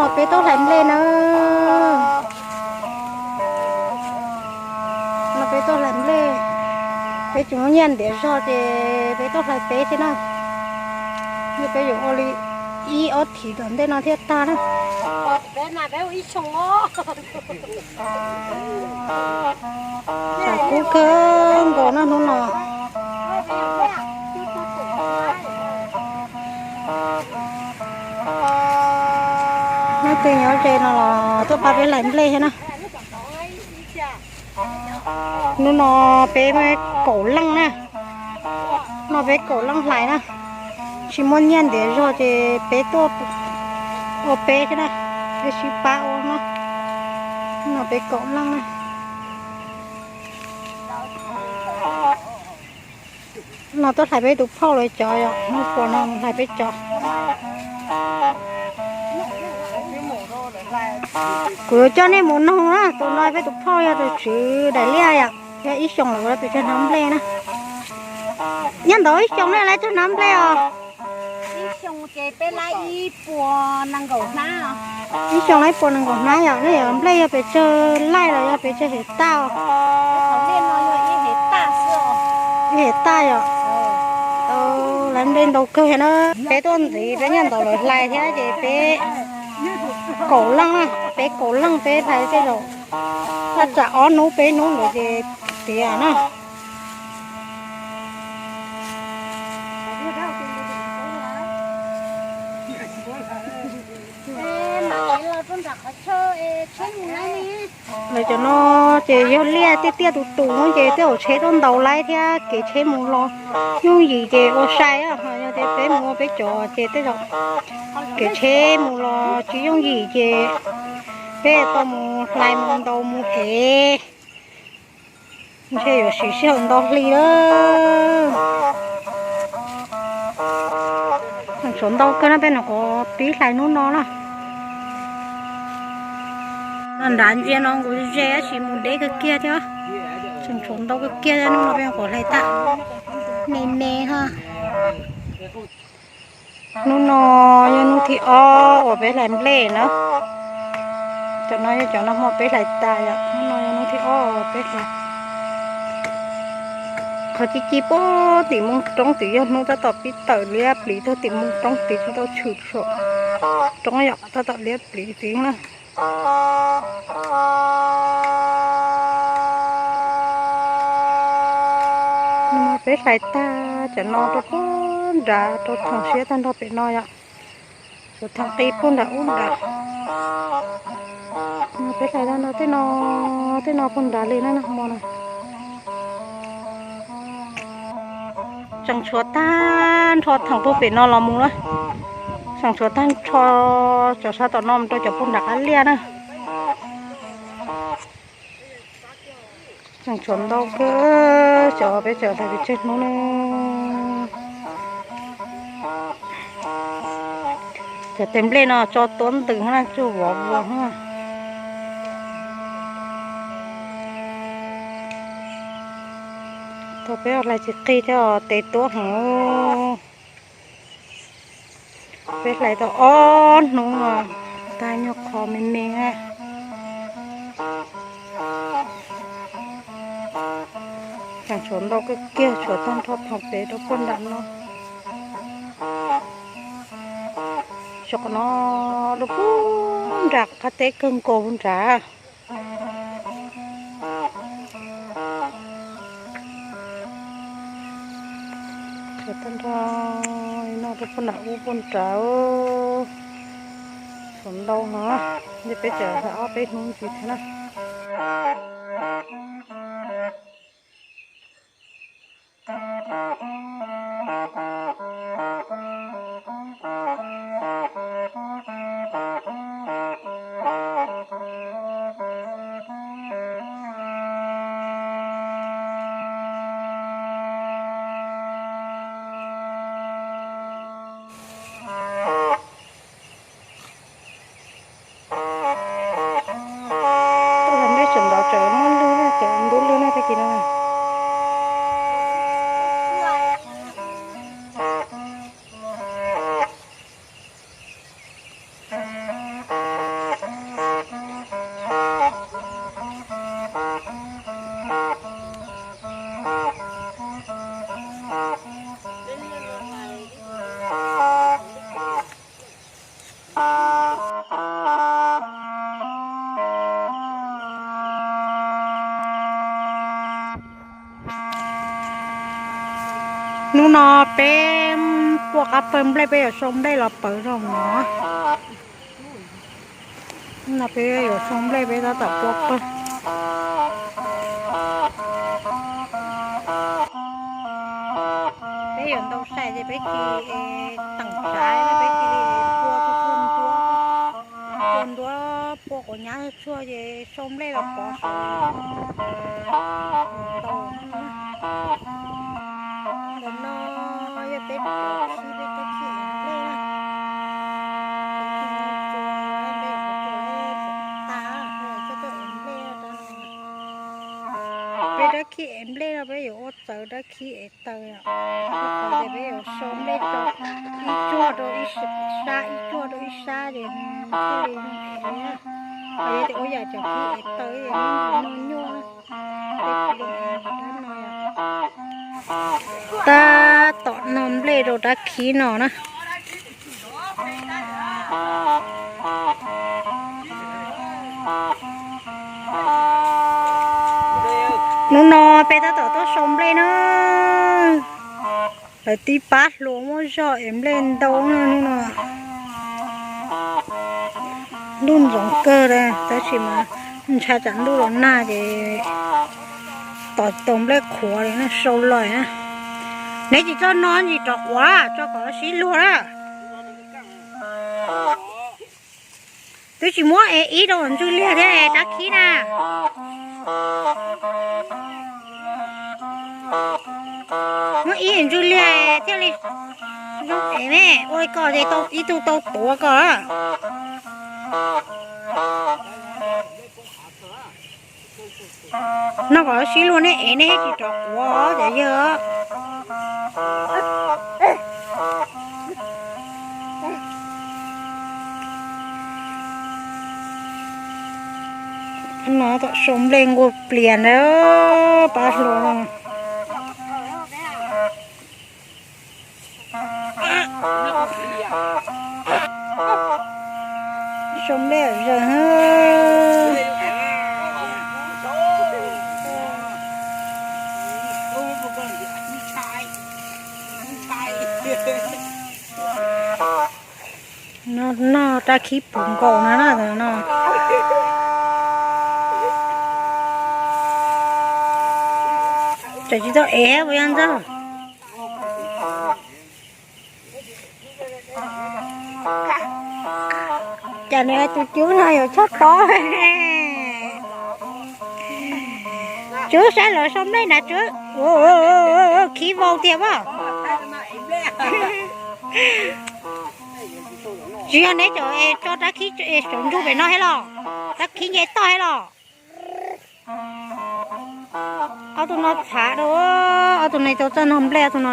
No peb tuaj hlais nplej na. No peb tuaj hlais nplej. Peb tsis muaj nyiaj ntiav zog ces peb tuaj hlais peb thiab na. Yog peb yuav ua li ib ob thiv tom ntej no thiaj tag na. Tshav kub kawg nkaus no hnub no. Leej twg nyob ze no los tuaj pab peb hlais nplej thiab na. Hnub no peb kaum leej na. No peb kaum leej hlais na. Tsis muaj nyiaj ntiav zog ces peb tuaj ua peb thiab na. Peb sib pab ua na. No peb kaum leej na. No tuaj hlais peb tus phauj lawv cov yom, hnub puas no mus hlais peb cov. Kuv yuav coj nej mus noog na, tus no peb tus phauj yog tus tswv daim liaj yom, yog ib xyoos lawm pes tsawg hnab nplej na. Nyob ntawd ib xyoos nej lawv tsawg hnab nplej os? Ib xyoos lawv ib puas nees nkaum hnab yom, nej yog nplej yog pes tsawg laij los yog pes tsawg hev taj? Ib hev taj yom. Lawv nplej ntau kawg na. Peb tuaj ntxiv peb nyob ntawd lawv hlais thiab ces peb kaum leej na, peb kaum leej peb hlais tej zaum thaj tsam ob hnub peb hnub ntawd ces tiav na. Lawv cov no ces yog liaj tiaj tiaj tus tus no ces tej zaum tsheb tuaj ntaus laib thiab kev tsheb mus los yooj yim ces ua sai, ho yog tias peb mus ua peb cov ces tej zaum kev tsheb mus los tsis yooj yim ces peb tau mus hlais mus ntaus mus hev. Ntshe yuav siv sij hawm ntau hli lawm. Tseem tshuav ntau kawg na, peb nyuam qhuav pib hlais hnub no na. Nrad ntsia no kuv ze tab sis mus deb kawg kiag thiab. Tseem tshuav ntau kawg kiag thiab, hnub no peb nyuam qhuav hlais tag. Me me ho. Hnub no yog hnub thib ob uas peb hlais nplej na. Cov no yog cov nag hmo peb hlais tas yom, hnub no yog hnub thib ob uas peb hlais. Qhov ci ci puag tim moo roob tid yog hnub tab tom pib tawm liab pliv, tuag tim moo roob tid tsis tau tshwm saum roob yom, tab tom liab pliv tid na. Peb hlais tag cov no rau puag nrad rau thoom siab tag nrho pem no yom. Suav thav qi puag nram ub nrad. Peb hlais tag nrho tej no, tej no puag nrad li na, nag hmo na. Tseem tshuav tag nrho thoom puag pem no los mus na. Tseem tshuav tag nrho cov sab tom no mus rau cov puag nram qab liaj na. Tseem tshuav ntau kawg, cov peb tseem hlais pes tsawg hnub ne. Cov tes nplej no tso tuab ntws na, tsuj vov vos na. Tau peb hlais tsis qig thiab, tes tuab heev. Peb hlais tau ob hnub tag nyuag qho me me na. Tseem tshuav ntau kawg kiag, tshuav tag nrho thoom pem rau puag nram no. Xyov qhov no rau puag nram qab teb kawg nkaus nrad. Tshuav tag nrho no rau puag nram ub puag nrad. Tshuav ntau no, ntshe peb tseem hlais ob peb hnub ntxiv thiab na. Tuaj los neb tseem nrov tseem muaj lwg na, tseem ntub lwg na tag kis no. No peb pua qab pawg nplej, peb yuav sau nplej los pawv zog no. No peb yuav sau nplej, peb tab tom pua pawg. Peb yuav ntau sai ces peb cia li teem tsav, peb cia li pua tuaj ntua, pua quav nyab tshuaj ces sau nplej los pov saud. Ntawm no yog peb cov khib, peb cov khib ev nplej na. Peb dab khib ev nplej no peb yuav ua txawv dab khib ev taws, ces peb yuav sau nplej rau ib tsuag rau ib sab, ib tsuag rau ib sab ces thiaj li ev. Yog tias ua yam cov khib ev taws no nyuaj. Tab tom no nplej rau dab khib no na. Hnub no peb tab tom tuaj sau nplej na. Lawv tib pab hluas muaj zog ev nplej ntau na hnub no. Ntuj ntxoov kawg li tab sis mas ntshai tsam ntuj los nag ces tos tau nplej qhuav li na, sau lawm na. Neb tsis txhob no ntsis rov quav tso kom sib luag na. Twb tsis muab ev ib rau ntswg liag thiab dab khib na. Muab ib ntswg liag thiaj li zoo ev ne, ua li ko ces ib tug tau tuav ko. No kom sib luag nej ev nej thiaj tsis rov quav cov yawg. No tom sau nplej nquag plias na, pab hluas no. Sau nplej zaws. No, no rab khib puv nkaus no na no. Tseem tsis tau ev puas yog ntxawg? Cas nws tus cub no yuav tshaj tod. Tswv saib lawv sau nplej na tswv. Khib vau tiag as. Tsis yog neb cov es tso rab khib es saum ntsug pem no thiab los? Rab khib nce toj thiab los? Ob tug no txhav dua, ob tug no tau txawj nog nplej ob tug no.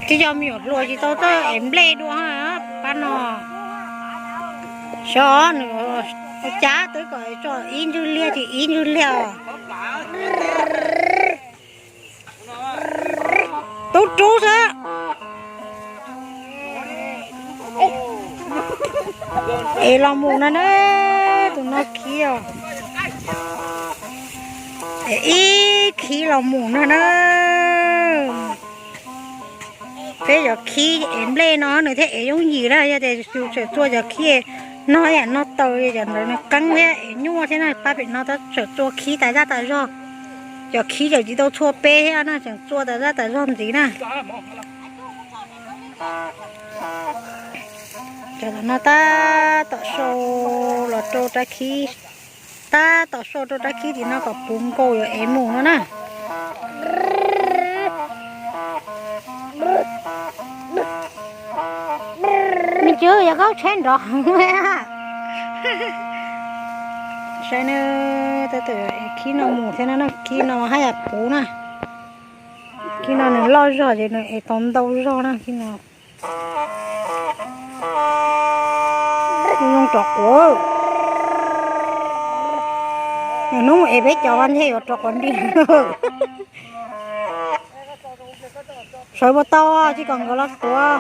Tsis yog me nyuam hluas tsis tau txawj ev nplej dua pab no. Xyov nws ua cas twb kom tso ib ntswg liag ces ib ntswg liag. Tub rub xwb. Es los mus no na, tus no khib os. Es ib khib los mus no na. Peb cov khib ev nplej no nws thiaj ev yooj yim na, yog tias yus tseem txua cov khib no yam no taws cov ntawd nws qeeb thiab ev nyuaj thiab na. Pab pem no tab tseem txua khib tas zaj tas zog. Cov khib tseem tsis tau txhua peb thiab no, tseem txua tas zaj tas zog ntxiv na. Cov no tab tom sau los rau rab khib, tab tom sau rau rab khib tim no kom puv nkaus yuav ev mus no na. Me tswv yog koj tsheb nrov heev. Saib na, tab tom ev khib no mus thiab na, khib no haj yam puv na. Khib no nws loj zog ces nws ev tau ntau zog na khib no. Zoo rov quav. Nws hnub mus ev peb cov ua ntej yuav rov quav nti. Sawv puas tau tsis kom nkawd los tuav.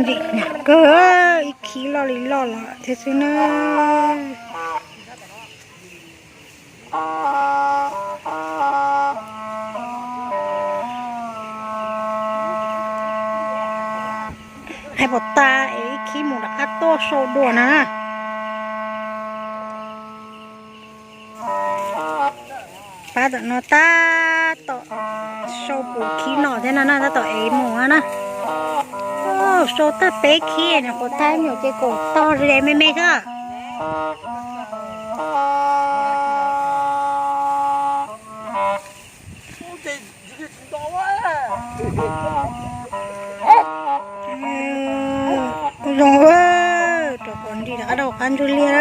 Ntxim hnyav kawg ib Khib loj li loj los thiab xwb na. Hais puas tas es ib khib mus rov qab tuaj sau dua na. Pab tom no tab tom sau puv khib no thiab no na, tab tom ev mus na. Sau tag peb khib nws quav thab me nyuam ces kaum tog ze me me xwb. Zoo, rau qhov nti rov qab rau qab ntswg liaj.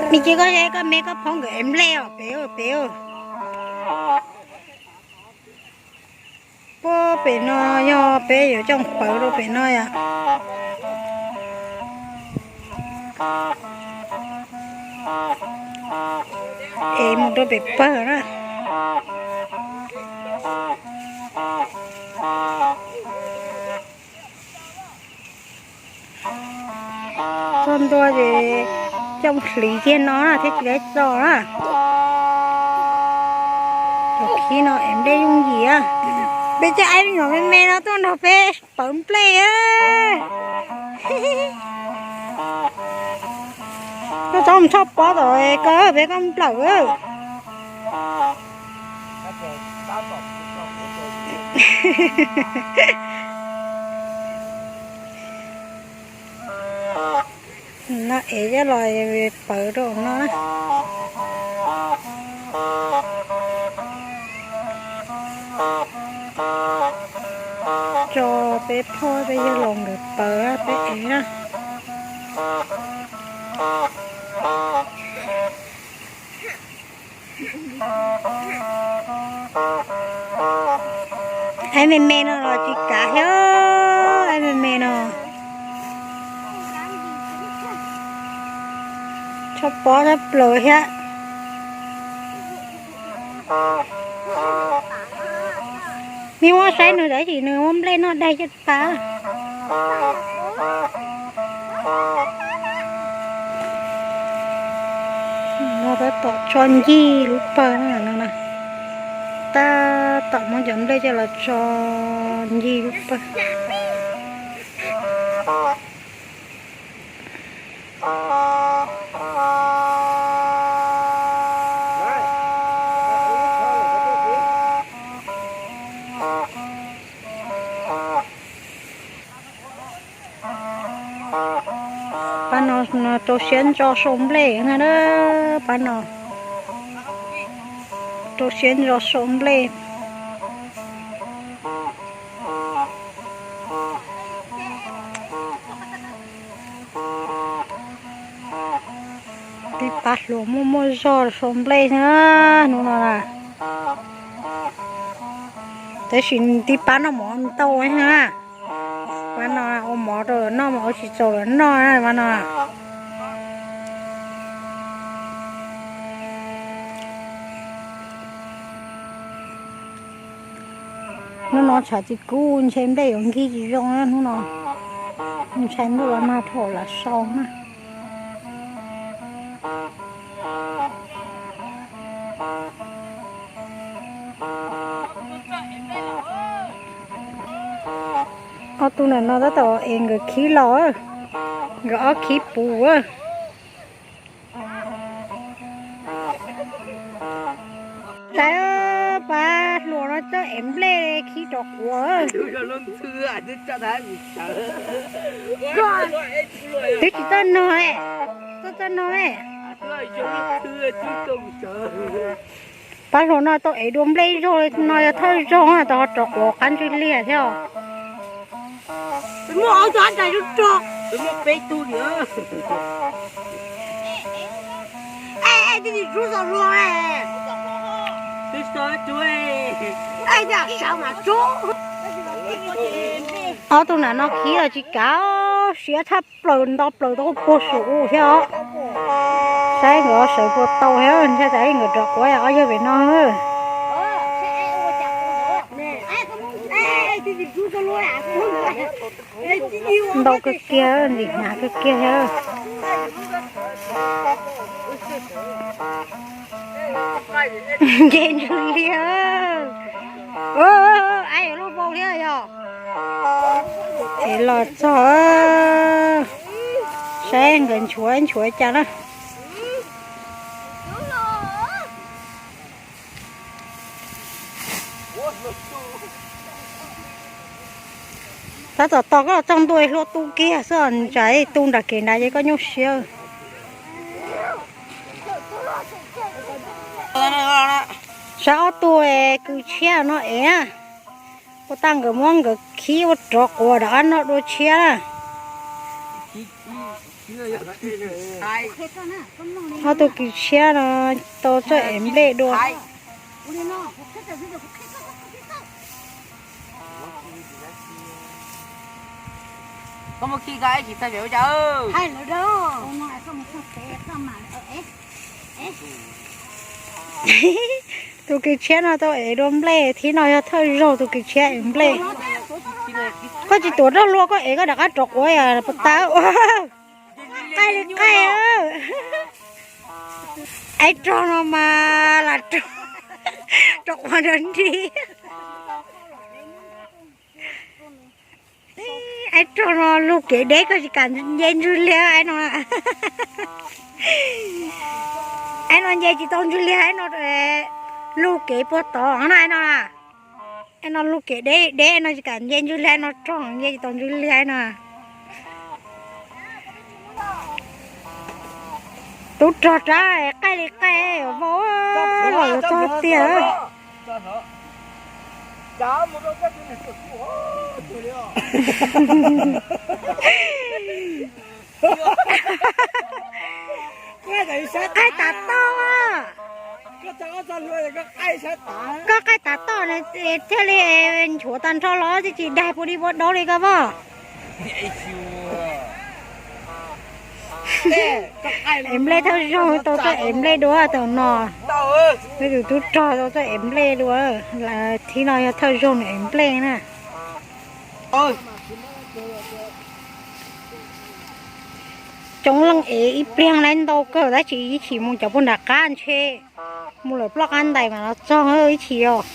Me ntsis koj, koj me koj phob nkawd ev nplej os pem pem. Puag pem no yog peb yuav coj pawv rau pem no yom. Es mus rau pem pawg na. Txog ntua ces coj hliv kiag no na thiab tsis tau txo na. Cov khib no es nplej yooj yim. Peb coj aib me nyuam me me no tuaj nrog peb pawv nplej. Koj txhob mus tshoj pob tom ko, peb koj nplawm. No es coj los pawv rau no na. Tso peb phauj peb yawg laus nkawd pawv peb ev na. Aib me me no los tsis kav thiab, aib me me no. Tshaj pob tshaj plaws thiab. Mej muab saib nws tab sis nws muab nplej noj daig caj tas. No tab tom tso ncig lub pawg no na. Tab tom muab cov nplej coj los tso ncig lub pawg. Pab no rau siab ntso sau nplej na, pab no rau siab ntso sau nplej. Tib pab hluas muaj muaj zog sau nplej na hnub no na. Tab sis tib pab noj mov ntau na. Pab no ua mov rau lawv noj mas ua tsis txaus lawv noj na pab no. Hnub no tshav tsis kub ntshe nplej yuav nkig tsis zoo na hnub no. Ntshai ntuj los nag dhau lam sau na. Ob tug ntawm no tab tom es nkawd khib los, nkawd ob khib puv. Saib pab hluas no txawj ev nplej khib rov quav. Twb tsis txawj nog, txawj txawj nog. Pab hluas no tau ev dua nplej zog no yog thawj zaug tau ho rov quav qab ntswg liag thiab. Muaj ob tug ab rais rog rog, muaj peb tug. Ob tug nram no khib los tsis kav, siab tshaj plaws nto plaws tau puag saum thiab os. Saib nkawd sawv puas tau thiab, ntshai tsam nkawd rov quav ob yawg pem no. Ntau kawg kiag, ntxim hnav kawg kiag thiab. Nce ntswg liag. Aib yuav luag vau thiab yog. Es los txog, saib nkawd nchuav nchuav cas na. Tab tom tos koj los txog ntua hlua tu kiag xwb, ntsais tu nram kev nrad ces koj nyuaj siab. Saib ob tug kws tshiab no es, ua tau nkawd muab nkawd khib ua rov quav rov qab noj dua tshiab. Ob tug kws tshiab no tau txoj ev nplej dua. Tus kws tshiab no tau ev dua nplej, thib no yog thawj zaug tus kws tshiab ev nplej. Koj tsis tuav roj hlua koj ev koj rov qab rov quav puas tau ua. Qaij li qaij. Aib rog no mas lam rov quav nrov nrig. Aib rog no lug kev deb koj tsis kam nce ntswg liag aib no. Aib no nce tsis tau ntswg liag aib no, lug kev puag tod na aib no. Aib no lug kev deb deb no tsis kam nce ntswg liag aib no, rog nce tsis tau ntswg liag aib no. Tub rog rab qaij li qaij vau, los yuav txog tiag. Qaij tas toj. Koj qaij tas toj thiaj li nchuav tag nrho los tsis tsis daig puas di puas daub li koj pom. Ev nplej thawj zaug tau txoj ev nplej dua tau no. Peb tus tub rog tau txoj ev nplej dua. Thib no yog thawj zaug nws ev nplej na. Coob leej ev ib pliag na ntau kawg tab sis ib chim mus cov puag nram qab ntshe mus lawm ploj qab ntais mas los txog ib chim os.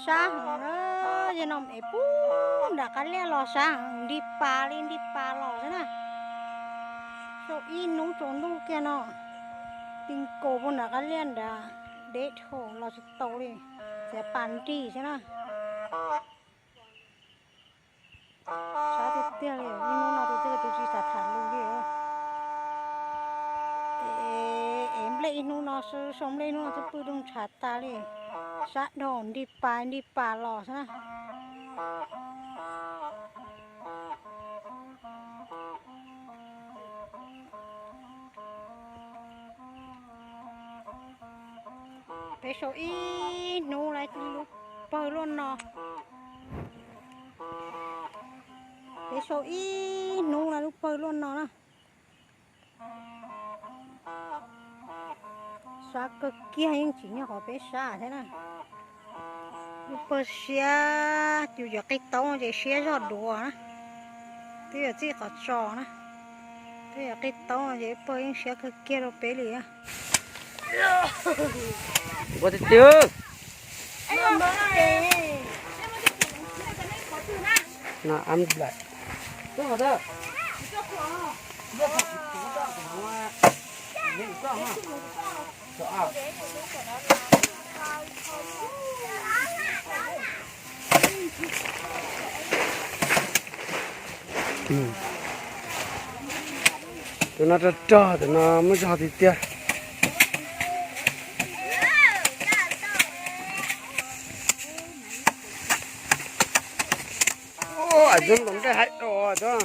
Sab heev na, yog no ev puag nram qab liaj los sab heev, nrig pas li nrig pas los xwb na. Sau ib hnub tsaus ntuj kiag no, ti nkaus puag nram qab liaj nrad, deb dhau los tsis tau li, txiav pas nrig xwb na. Sab tiag tiag li, ib hnub no tus twg tus tsis xav tham lus li. Ev nplej ib hnub no xwb, sau nplej ib hnub no xwb pw rooj ntshav tas li. Sab dhau nrig pas nrig pas los xwb na. Peb sau ib hnub lawm lub pawg luaj no. Peb sau ib hnub lawm lub pawg luaj no na. Sab kawg kiag yeej tsim nyog qhov peb sab thiab na. Lub pawg siab, yus cov qij taub ces siab zog dua na. Twb yog txij qhov tso na. Twb yog qij taub ces lub pawg yeej siab kawg kiag rau peb li. Ua tiag tiag. Tus no rog rog, tus no muaj zog tiag tiag. Ub, tus nplaum nplej haib dua tus.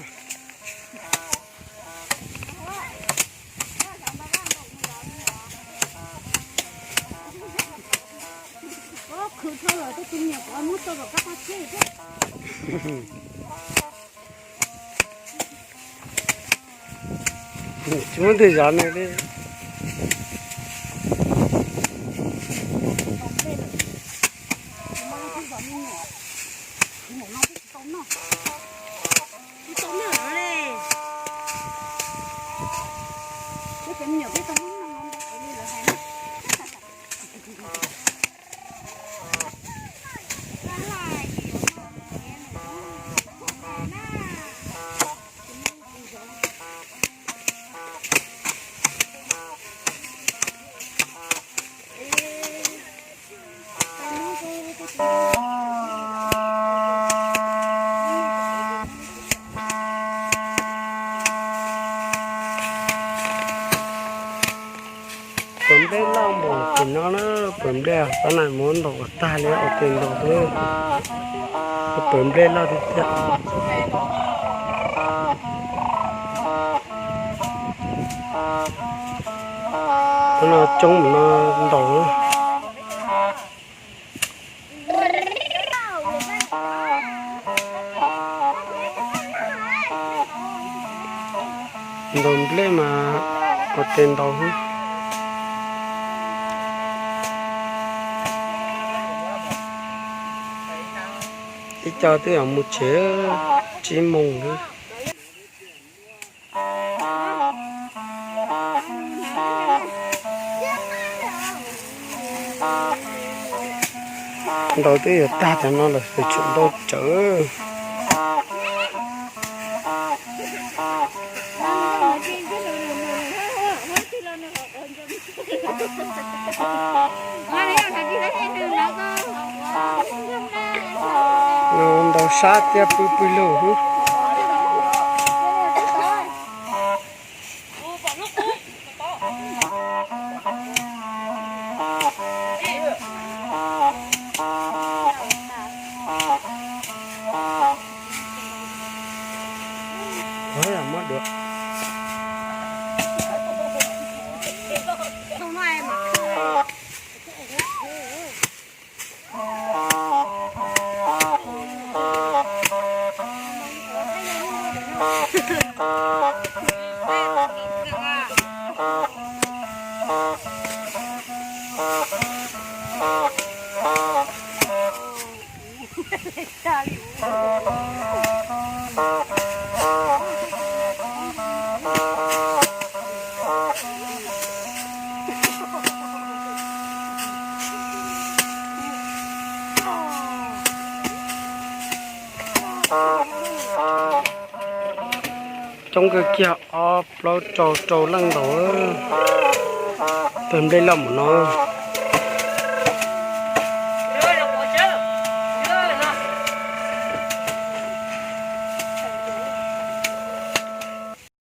Tsis muaj twg zov nws li. Nplej loj npaum tim no na, pawg nplej, tab sis mas ntaus kom tag li, ua tes ntaus xwb. Pawg nplej loj tiag tiag. Cov no coob no ntaus. Ntaus nplej mas ua tes ntaus xwb. Ib co twb yuav mus tsev, tsib moos lawm. Ntaus twb yuav tag tas no lawm, tseem tshuav ntau tsawv. Ntaus sab thiab pw pw lug xwb. Coob kawg kiag, ob plaub rau rau leej ntaus. Pawg nplej loj npaum no.